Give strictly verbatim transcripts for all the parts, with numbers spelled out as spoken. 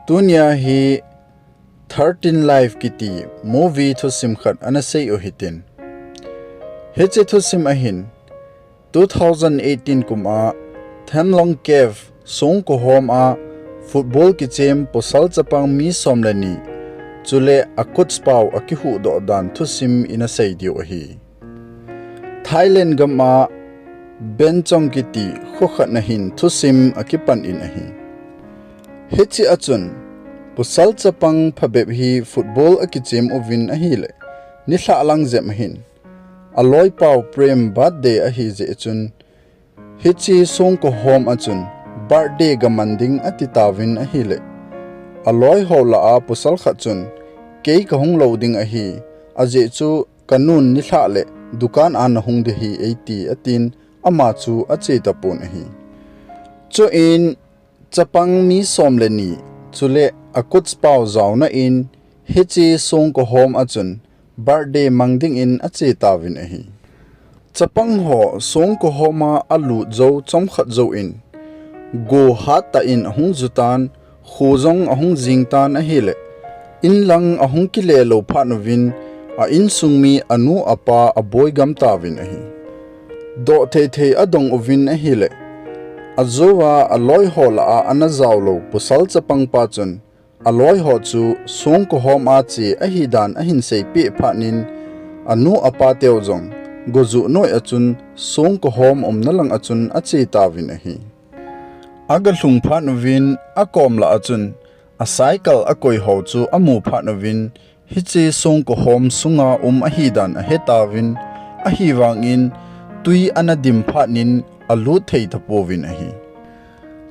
Tunia hi thirteen Life kiti movie thusim khat ana sei u hitin. Hiche thusim ahin, two thousand eighteen kum a Thamlong Cave songkohom a football kichem pasal chapang mi som le ni, chule a coach pau akihuhdoh dan thusim ina sei diu ahi. Thailand gam a Bentong kiti kho khat na hin thusim akipan in ahi. Hiche a chun, pasal chapang phabep hi football akichem uvin ahile, nilhah lang jep ahin, aloi pau Prem birthday ahi jeh chun, hiche songkohom a chun birthday ga man ding ati tauvin ahile, aloi ho lah a pasal khat chun, kei kahung lou ding ahi, ajeh chu kanun nilhah le dukan a nahung ding ahi eiti atin, ama chu ache tapon ahi. Chuin chapang mi som le ni, chule a coach pau jaona in, hiche songkohom a chun birthday mang dingin ache tauvin ahi. Chapang ho songkohom a alut jou chomkhat jouvin, go hattah in ahung jutan, kho jong ahung jingtan ahile, inlang ahung kile lou phat uvin, a insung mi anu apa aboi gam tauvin ahi. Doh thei thei adong uvin ahile, ajouva aloi ho lah a ana jao lou pasal chapang pa chun, aloi ho chu songkohom a che ahidan ahin seipeh phat in, anu apa teu jong go juh noi a chun songkohom umna lang a chun ache tauvin ahi. Aga lhung phat uvin, akom lah a chun a cycle akoi ho chu amu phat uvin, hiche songkohom sunga um ahidan ahe tauvin, ahivangin twi ana dim phat in alut thei tapouvin ahi.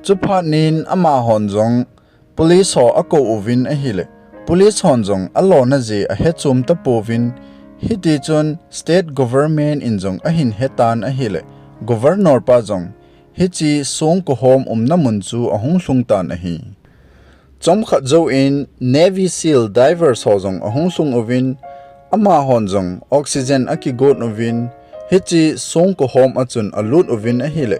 Chuphat in amahon jong police ho akou uvin ahile, police hon jong alona jeh ahe chom tapouvin, hitichun state government in jong ahin hetan ahile, governor pa jong hiche songkohom umna mun chu ahung lhung tan ahi. Chomkhat jouvin Navy SEAL divers ho jong ahung lhung uvin, amahon jong oxygen akigot uvin, hiche songkohom a chun alut uvin ahile,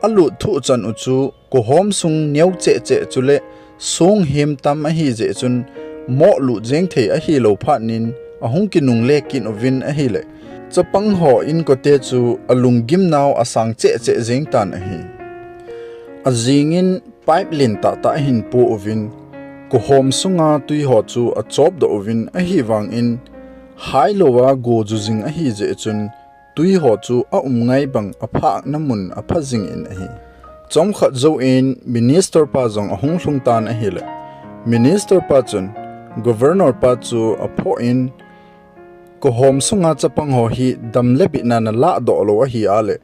alut thuh chan u chu kohom sung neo cheh cheh chule song him tam ahi jeh chun, moh lut jeng thei ahilou phat in ahung kinungle kit uvin ahile, chapang ho inkote chu alunggim nau asang cheh cheh jeng tan ahi. Ajingin pipe lentah tah ahin po uvin, kohom sunga twi ho chu achopdoh uvin ahivangin, hailouva go ju jing ahi jeh chun, twi ho chu aum ngai bang aphahna mun apha jingin ahi. Chomkhat jouvin minister pa jong ahung lhung tan ahile, minister pa chun governor pa chu aphoh in, kohom sunga chapang ho hi dam le bitna nalah doh lou ahi a le,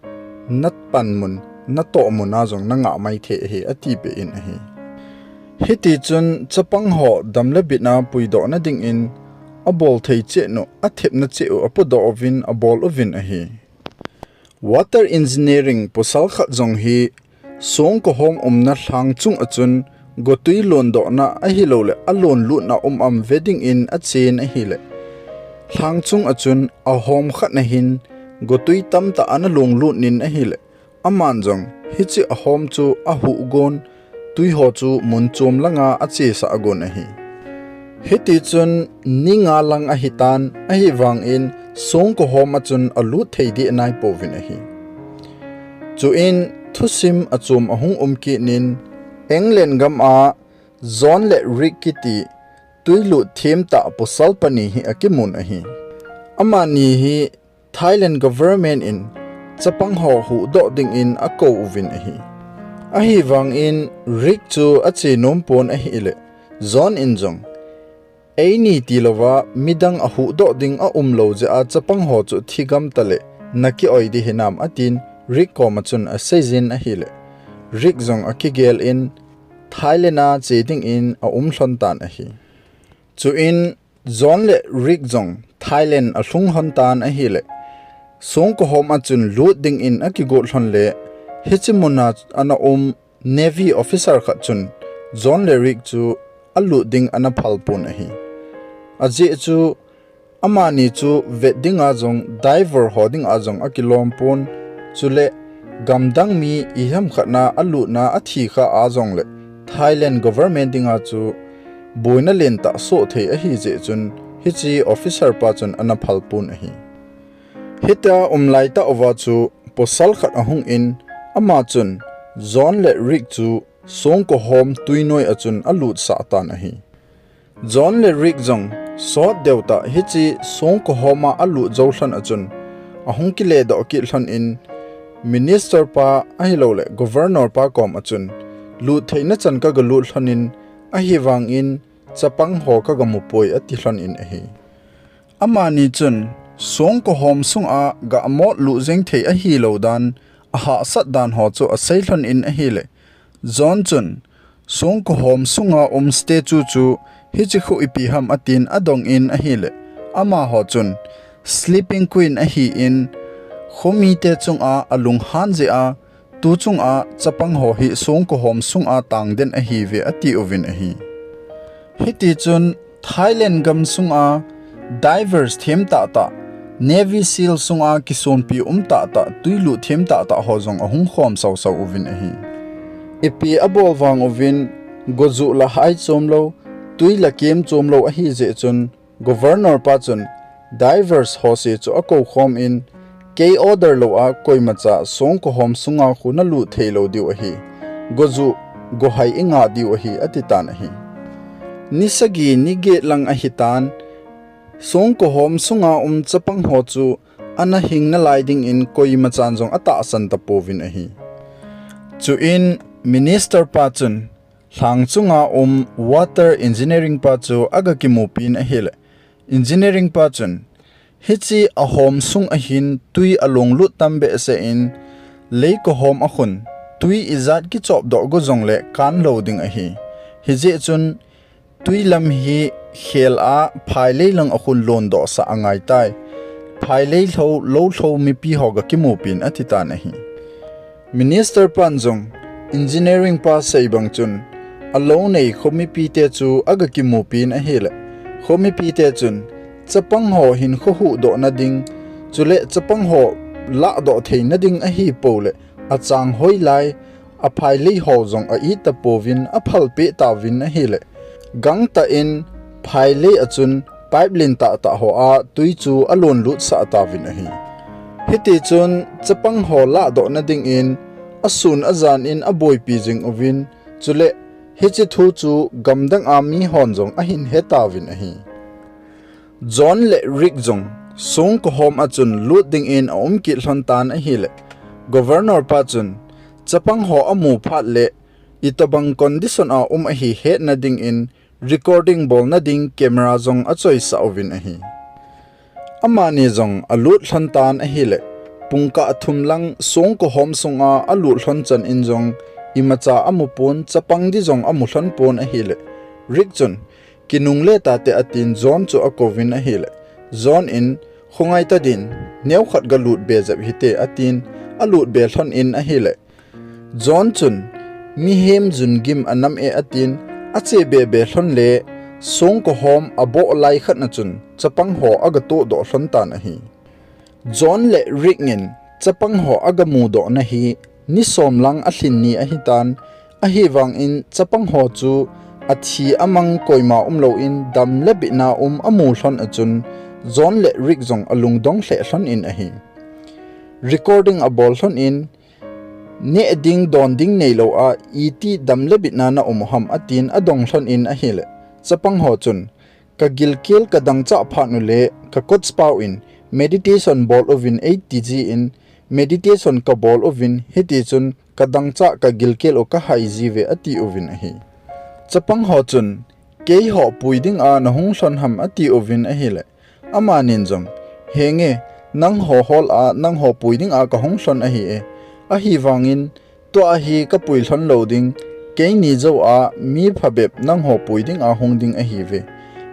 napan mun, natoh mun a jong nangah mai thei ahi, atipeh in ahi. Hitichun chapang ho dam le bitna puidohna dingin abol thei cheh u, athepna cheh u apodoh uvin abol uvin ahi. Water engineering pasal khat jong hi songkohom umna lhang chung a chun gotwi londohna ahilouleh alon lutna um am ve dingin achen ahile, lhang chung a chun ahom khat na hin gotwi tamtah ana long lut in ahile, aman jong hiche ahom chu ahuh gon, twi ho chu mun chom langa achesah gon ahi. Hitichun ni nga lang ahitan, ahivangin songkohom a chun alut thei dih naipouvin ahi. Chuin thusim achom ahung um kit in, England gam a John le Rick kiti twilut themtah pasal pani hi akimun ahi. Amani hi Thailand government in chapang ho huhdoh dingin akou uvin ahi. Ahivangin Rick chu ache nom pon ahile, John in jong, eini tilouva midang ahuhdoh ding aumlou jeh a chapang ho chu thigam tale naki-oi ding hinam atin, Rick koma chun aseijin ahile, Rick jong akigel in Thailand a che dingin aum lhon tan ahi. Chuin John le Rick jong Thailand alhung lhon tan ahile, songkohom a chun lut dingin akigot lhon le, hiche muna ana um Navy officer khat chun John le Rick chu alut ding ana phal pon ahi. Ajeh chu amani chu vet dinga jong, diver ho dinga jong akilom pon, chule gamdang mi iham khat na alutna athi kha a jongle Thailand government dinga chu boina lentah soh thei ahi jeh chun hiche officer pa chun ana phal pon ahi. Hitia um laitah uva chu pasal khat ahung in, ama chun John le Rick chu songkohom tuinoi a chun alutsah tan ahi. John le Rick jong sot deuh tah hiche songkohom a alut jou lhon a chun ahung kiledoh kit lhon in, minister pa ahilouleh governor pa kom a chun lut theina chan kagalut lhon in, ahivangin chapang ho kaga mu poi ati lhon in ahi. Amani chun songkohom sunga gamot lut jeng thei ahilou dan, ahahsat dan ho chu asei lhon in ahileh, John chun songkohom sunga um statue chu hiche khu ipi ham atin adong in ahileh, amaho chun sleeping queen ahin, khomite chunga alunghan jeh a, tu chunga chapang ho hi songkohom sunga tangden ahiuve ati uvin ahi. Hitichun Thailand gam sunga divers them tahtah, Navy SEAL sunga kisonpi um tahtah, tuilut them tahtah ho jong ahung khom sausau uvin ahi. Ipi abol vang uvin, gojuh la hai chom lou, tui la kem chom lou ahi jeh chun, governor pa chun divers ho se chu akou khom in, kei order lou a koimacha songkohom sunga khu nalut thei lou diu ahi. Gojuh, gohai inga diu ahi ati tan ahi. Ni sagi ni get lang ahitan, songkohom sunga um chapang ho chu ana hing nalai dingin koimachan jong atahsan tapouvin ahi. Chuin minister pa chun lhang chunga um water engineering pa chu aga kimupin ahileh, engineering pa chun hiche ahom sung ahin tui alunglut tam behseh in, leikohom a khun tui ijat kichopdoh go jongleh kan lou ding ahi. Hijeh chun tui lam hi khel a phailei lang a khun londohsah angaitai. Phailei lhou, lou lhou mipi ho ga kimupin ati tan ahi. Minister pan jong engineering pa sei bang chun, alou nei khomipite chu aga kimupin ahileh, khomipite chun chapang ho hinkho huhdohna ding, chule chapang ho lahdoh theina ding ahipouleh, achang hoilai, aphailei ho jong a-it tapouvin aphalpeh tauvin ahileh, gangtah in phailei a chun pipe lin tahtah ho a tui chu alonlutsah tauvin ahi. Hitichun chapang ho lahdohna dingin asun ajan in aboipi jing uvin, chule hiche thu chu gamdang a mihon jong ahin hetauvin ahi. John le Rick jong songkohom a chun lut dingin aum kit lhon tan ahileh, governor pa chun chapang ho amu phat leh itobang condition a um ahi hetna dingin recording bolna ding camera jong achoisah uvin ahi. Amani jong alut lhon tan ahileh, pungkah thum lang songkohom sunga alut lhon chan in jong imacha amu pon, chapang di jong amu lhon pon ahileh, Rick chun, kinungle tate atin John chu akouvin ahileh, John in, khongai tadin, neokhat galut be jep hite atin, alut be lhon in ahileh, John chun, mihem jungim anam e atin, ache be be lhon leh, songkohom aboh lai khat na chun chapang ho aga tohdoh lhon tan ahi. John le Rick in chapang ho aga mudohna hi ni som lang alhin ni ahitan, ahivangin chapang ho chu athi amang koima umlouvin dam le bitna um amu lhon a chun John le Rick jong alungdong lheh lhon in ahi. Recording abol lhon in, neh ding don ding neilou a iti dam le bitna na um u ham atin adong lhon in ahileh, chapang ho chun, kagilkel kadangchah phat uleh kakots pau in meditation bol uvin eiti jin, meditation kabol uvin hitichun kadangchah kagilkel u kahai jiuve ati uvin ahi. Chapang ho chun, keiho pui dinga nahung lhon ham ati uvin ahileh, amanin jong, henge, nangho hol a nangho pui dinga kahung lhon ahi e, ahivangin tua hi kapui lhon lou ding, keini jou a mi phabep nangho pui dinga hung ding ahiuve.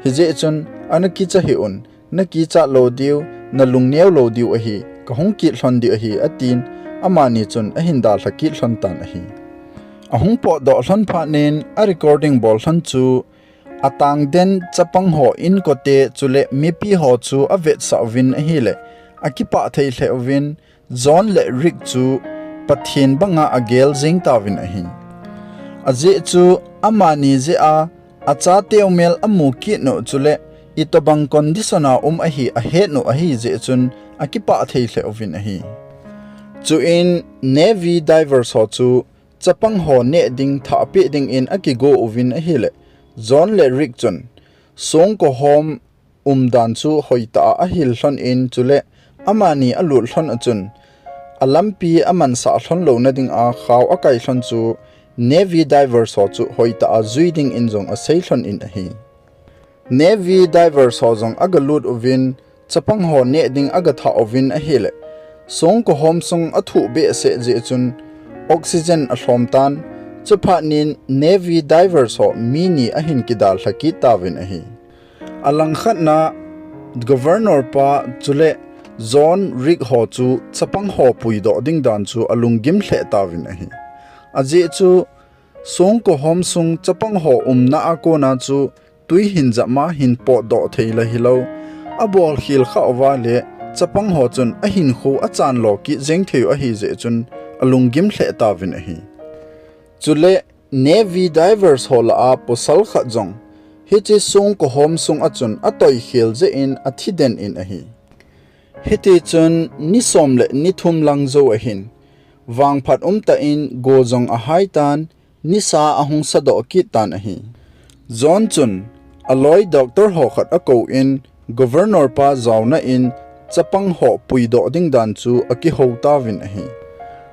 Hijeh chun ana kicha hih un, nakichat lou diu, nalungneo lou diu ahi, kahung kit lhon ding ahi atin, amani chun ahin dalha kit lhon tan ahi. Ahung potdoh lhon phat in a recording bol lhon chu atangden chapang ho inkote chule mipi ho chu avetsah uvin ahileh, akipah thei lheh uvin, John le Rick chu Pathen banga agel jeng tauvin ahi. Ajeh chu amani jeh a, achateu mel amu kit u chule, itobang condition a um ahi ahet u ahi jeh chun, akipah thei lheh uvin ahi. Chuin Navy divers ho chu chapang ho neh ding thah peh dingin akigo uvin ahile, John le Rick chun, Songko home umdan chu hoitah a ahil lhon in chule, amani alut lhon a chun, alampi amansah lhon louna dinga khao akai lhon chu, Navy divers ho chu hoitah a jui dingin jong asei lhon in ahi. Navy divers ho jong agalut uvin, chapang ho neh ding agathah uvin ahile, Songko home sung athuh behseh jeh chun, oxygen alhom tan, chuphat nin Navy divers ho mi ni ahin kidalha kit tauvin ahi. Alangkhatna, Governor pa chule John, Rick ho chu chapang ho puidoh ding dan chu alunggim lheh tauvin ahi. Ajeh chu, Songko home sung chapang ho umna a kona chu tui hin jama hin potdoh thei la hilou, abolkhel kha uva le chapang ho chun ahinkho achanlo kit jeng thei u ahi jeh chun alunggim lheh tauvin ahi. Chule Navy divers ho lah a pasal khat jong hiche Songko home sung a chun atoikhel jeh in athi den in ahi. Hitichun ni som le ni thum lang jou ahin, vangphat umtah in go jong ahai tan, nisa ahung sadoh kit tan ahi. John chun aloi doctor ho khat akou in, Governor pa jaona in chapang ho puidoh ding dan chu akihou tauvin ahi.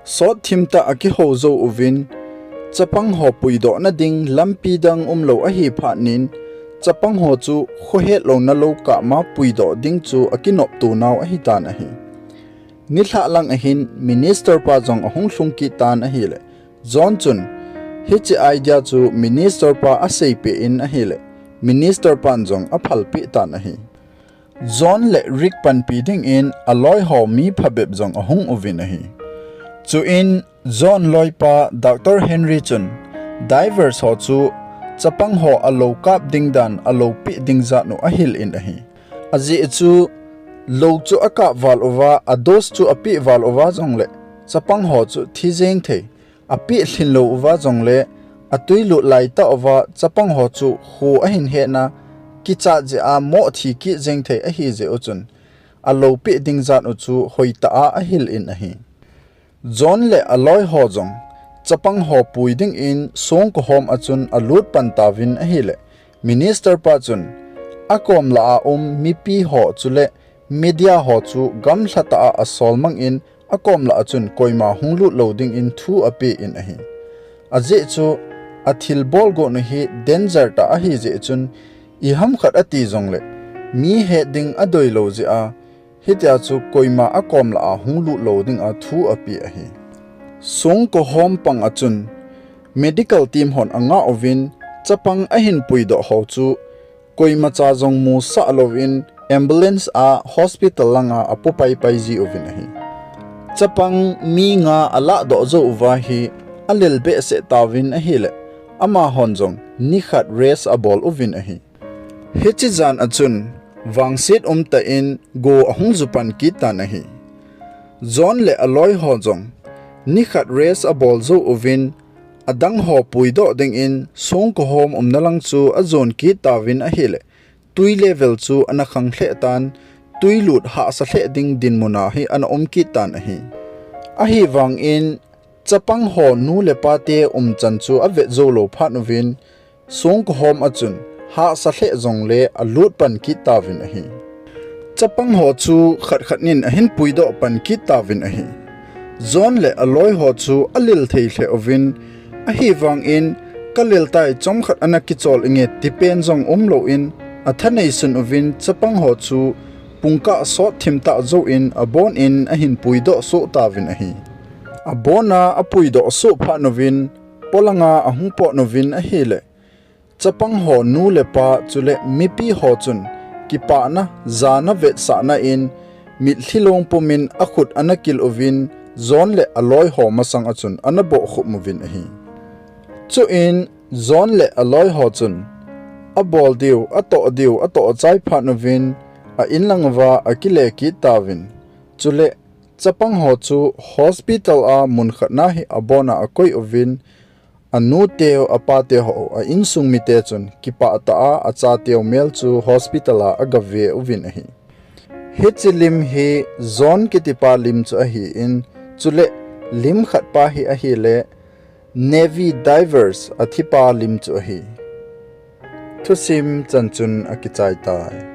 Sot thimtah akihou jou uvin, chapang ho puidohna ding lampi dang umlou ahi phat nin, chapang ho chu khohet louna lou kah ma puidoh ding chu akinopto nau ahitan ahi. Nilhah lang ahin Minister pa jong ahung lhung kit tan ahile, John chun hiche idea chu Minister pa aseipeh in ahile, Minister pan jong aphalpeh tan ahi. John le Rick panpi dingin aloi ho mi phabep jong ahung uvin ahi. Chuin John loipa Doctor Henry chun divers ho chu chapang ho alou kap ding dan alou peh ding jat u ahil in ahi. Ajeh chu lou chu akap val uva, adose chu apeh val uva jongle chapang ho chu thi jeng thei, apeh lhin lou uva jongle atui lut laitah uva chapang ho chu kho ahin hetna kichat jeh a moh thi kit jeng thei ahi jeh u chun alou peh ding jat u chu hoitah a ahil in ahi. John le aloi ho jong chapang ho pui dingin Songko home a chun alut pan tauvin ahile, Minister pa chun akom lah a um mipi ho chule media ho chu gamlha tah a asol mang in akom lah a chun koima hung lut lou dingin thu ape in ahi. Ajeh chu athilbol got u hi danger tah ahi jeh chun iham khat ati jongle mi het ding adei lou jeh a hitia chu koima akom lah a hung lut lou ding a thu ape ahi. Songko home pang a chun medical team hon angah uvin chapang ahin puidoh ho chu koimacha jong musah louvin ambulance a hospital langa apo paipai ji uvin ahi. Chapang mi nga alahdoh jou uva hi alel behseh tauvin ahile amahon jong nikhat rest abol uvin ahi. Hiche jan a chun vangset umtah in go ahung ju pan kit tan ahi. John le aloi ho jong nikhat rest abol jou uvin adang ho puidoh dingin Songko home umna lang chu ajon kit tauvin ahile tui level chu ana khang lheh tan, tui lut hahsa lheh ding dinmun a hi ana um kit tan ahi. Ahivangin chapang ho nu le pa te umchan chu avet jou lou phat uvin Songko home a chun hahsa lheh jongle alut pan kit tauvin ahi. Chapang ho chu khat khat nin ahin puidoh pan kit tauvin ahi. John le aloi ho chu alel thei lheh uvin ahivangin kalel tai chomkhat ana kichol inge ti pen jong umlou in athanei sun uvin chapang ho chu pungkah sot thimtah jouvin abon in ahin puidoh soh tauvin ahi. Abon a apuidoh soh phat uvin polanga ahung pot uvin ahile chapang ho nu le pa chule mipi ho chun kipana jana vetsahna in mitlhi long pumin akhut ana kil uvin John le aloi ho masang a chun ana bohkhup uvin ahi. Chuin John le aloi ho chun abol diu, atoh diu, atoh chai phat uvin a inlang uva akile kit tauvin. Chule chapang ho chu hospital a mun khatna hi abon a akoi uvin anuteu, apateu ho, a insung mite chun kipah tah a achateu mel chu hospital a agave uvin ahi. Hiche lim hi John kitipa lim chu ahin, chule lim khatpa hi ahile Navy Divers athipa lim chu ahi. Thusim chan chun akichai tai.